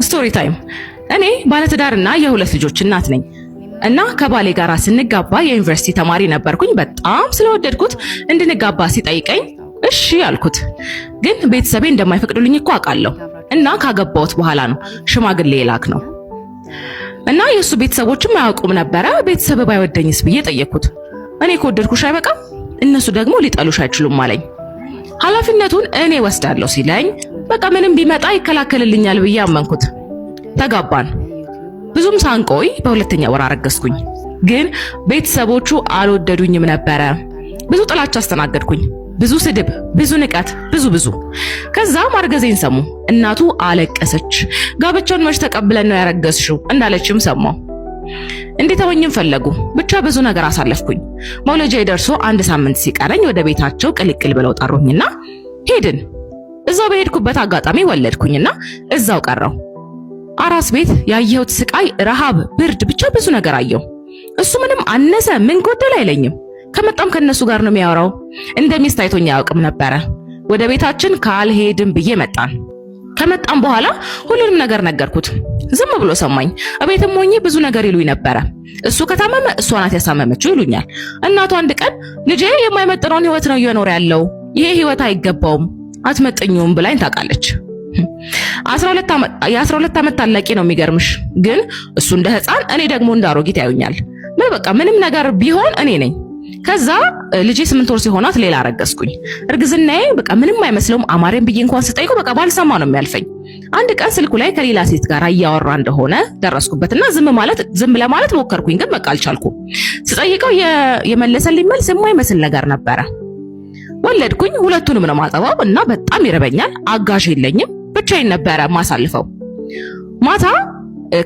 Story time። እኔ ባለትዳርና የሁለት ልጆች እናት ነኝ እና ከባሌ ጋር ስንጋባ የዩኒቨርሲቲ ተማሪ ነበርኩኝ። በጣም ስለወደድኩት እንድንጋባ ሲጠይቀኝ እሺ አልኩት። ግን ቤተሰቤ እንደማይፈቅዱልኝ እኮ አውቃለሁ እና ካገባሁት በኋላ ነው ሽማግሌ የላክነው እና የእሱ ቤተሰቦችም አያውቁም ነበረ። ቤተሰብ ባይወደኝስ ብዬ ጠየቅኩት። እኔ ከወደድኩሽ አይበቃም፣ እነሱ ደግሞ ሊጠሉሽ አይችሉም አለኝ። ኃላፊነቱን እኔ ወስዳለሁ ሲለኝ በቃ ምንም ቢመጣ ይከላከልልኛል ብዬ አመንኩት። ተጋባን። ብዙም ሳንቆይ በሁለተኛ ወር አረገዝኩኝ። ግን ቤተሰቦቹ አልወደዱኝም ነበረ። ብዙ ጥላቻ አስተናገድኩኝ። ብዙ ስድብ፣ ብዙ ንቀት፣ ብዙ ብዙ። ከዛ ማርገዜን ሰሙ። እናቱ አለቀሰች። ጋብቻውን መች ተቀብለን ነው ያረገዝሽው እንዳለችም ሰማሁ። እንዲተወኝም ፈለጉ። ብቻ ብዙ ነገር አሳለፍኩኝ። መውለጃዬ ደርሶ አንድ ሳምንት ሲቀረኝ ወደ ቤታቸው ቅልቅል ብለው ጠሩኝና ሄድን። እዛው በሄድኩበት አጋጣሚ ወለድኩኝና እዛው ቀረሁ። አራስ ቤት ያየሁት ስቃይ፣ ረሃብ፣ ብርድ፣ ብቻ ብዙ ነገር አየሁ። እሱ ምንም አነሰ ምን ጎደል አይለኝም። ከመጣም ከነሱ ጋር ነው የሚያወራው። እንደ ሚስት አይቶኝ አያውቅም ነበረ። ወደ ቤታችን ካልሄድም ብዬ መጣን። ከመጣም በኋላ ሁሉንም ነገር ነገርኩት። ዝም ብሎ ሰማኝ። እቤትም ሆኜ ብዙ ነገር ይሉኝ ነበረ። እሱ ከታመመ እሷ ናት ያሳመመችው ይሉኛል። እናቱ አንድ ቀን ልጄ የማይመጥነውን ህይወት ነው እየኖረ ያለው፣ ይሄ ህይወት አይገባውም፣ አትመጥኚውም ብላኝ ታውቃለች። የ12 ዓመት ታላቂ ነው የሚገርምሽ። ግን እሱ እንደ ህፃን እኔ ደግሞ እንደ አሮጊት ያዩኛል። ምን በቃ ምንም ነገር ቢሆን እኔ ነኝ። ከዛ ልጄ 8 ወር ሲሆናት ሌላ አረገዝኩኝ። እርግዝናዬ በቃ ምንም አይመስለውም። አማሬን ብዬ እንኳን ስጠይቀው በቃ ባልሰማ ነው የሚያልፈኝ። አንድ ቀን ስልኩ ላይ ከሌላ ሴት ጋር እያወራ እንደሆነ ደረስኩበትና ዝም ለማለት ሞከርኩኝ፣ ግን በቃ አልቻልኩም። ስጠይቀው የመለሰልኝ መልስ የማይመስል ነገር ነበረ። ወለድኩኝ። ሁለቱንም ነው ማጠባው እና በጣም ይርበኛል። አጋዥ የለኝም። ብቻዬን ነበረ ማሳልፈው። ማታ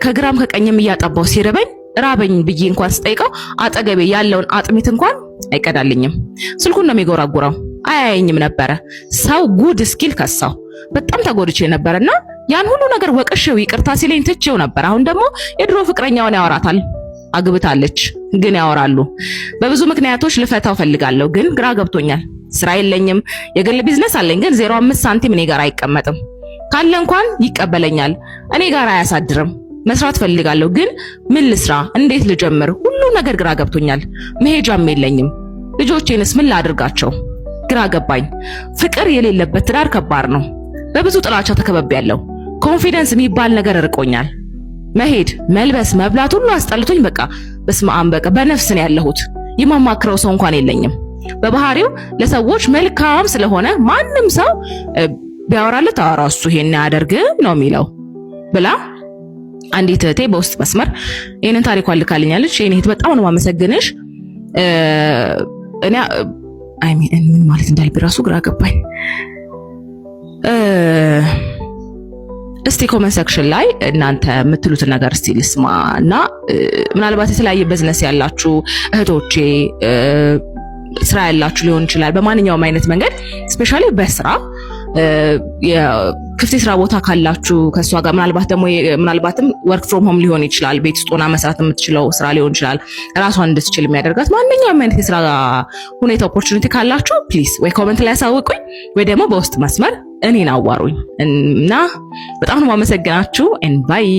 ከግራም ከቀኝም እያጠባው ሲርበኝ ራበኝ ብዬ እንኳን ስጠይቀው አጠገቤ ያለውን አጥሚት እንኳን አይቀዳልኝም። ስልኩን ነው የሚጎራጉረው። አያየኝም ነበረ። ሰው ጉድ እስኪል ከሳው። በጣም ተጎድቼ ነበርና ያን ሁሉ ነገር ወቅሼው ይቅርታ ሲለኝ ትቼው ነበር። አሁን ደግሞ የድሮ ፍቅረኛውን ያወራታል። አግብታለች፣ ግን ያወራሉ። በብዙ ምክንያቶች ልፈታው ፈልጋለሁ፣ ግን ግራ ገብቶኛል። ስራ የለኝም። የግል ቢዝነስ አለኝ፣ ግን 05 ሳንቲም እኔ ጋር አይቀመጥም። ካለ እንኳን ይቀበለኛል፣ እኔ ጋር አያሳድርም። መስራት ፈልጋለሁ፣ ግን ምን ልስራ? እንዴት ልጀምር? ሁሉ ነገር ግራ ገብቶኛል። መሄጃም የለኝም። ልጆቼንስ ምን ላድርጋቸው? ግራ ገባኝ። ፍቅር የሌለበት ትዳር ከባድ ነው። በብዙ ጥላቻ ተከብቤያለሁ። Confidence የሚባል ነገር ርቆኛል። መሄድ፣ መልበስ፣ መብላት ሁሉ አስጠልቶኝ በቃ በስመ አብ በቃ በነፍስ ነው ያለሁት። የማማክረው ሰው እንኳን የለኝም። በባህሪው ለሰዎች መልካም ስለሆነ ማንም ሰው ቢያወራለት ኧረ እሱ ይሄን አያደርግም ነው የሚለው ብላ አንዲት እህቴ በውስጥ መስመር ይሄንን ታሪኳን ልካልኛለች። ይሄን እህት በጣም ነው የማመሰግንሽ። እኔ I mean ምን ማለት እንዳለብኝ ራሱ ግራ ገባኝ። እስቲ comment section ላይ እናንተ የምትሉትን ነገር እስቲ ልስማ እና ምናልባት የተለያየ ቢዝነስ ያላችሁ እህቶቼ፣ ስራ ያላችሁ ሊሆን ይችላል። በማንኛውም አይነት መንገድ especially በስራ ክፍት የስራ ቦታ ካላችሁ ከእሷ ጋር ምናልባት ደግሞ ምናልባትም work from home ሊሆን ይችላል። ቤት ውስጥ ሆና መስራት የምትችለው ስራ ሊሆን ይችላል። ራሷን እንድትችል የሚያደርጋት ማንኛውም አይነት የስራ ሁኔታ opportunity ካላችሁ please ወይ comment ላይ ያሳውቁኝ ወይ ደግሞ በውስጥ መስመር እኔን አዋሩኝ እና በጣም ነው የማመሰግናችሁ። And bye.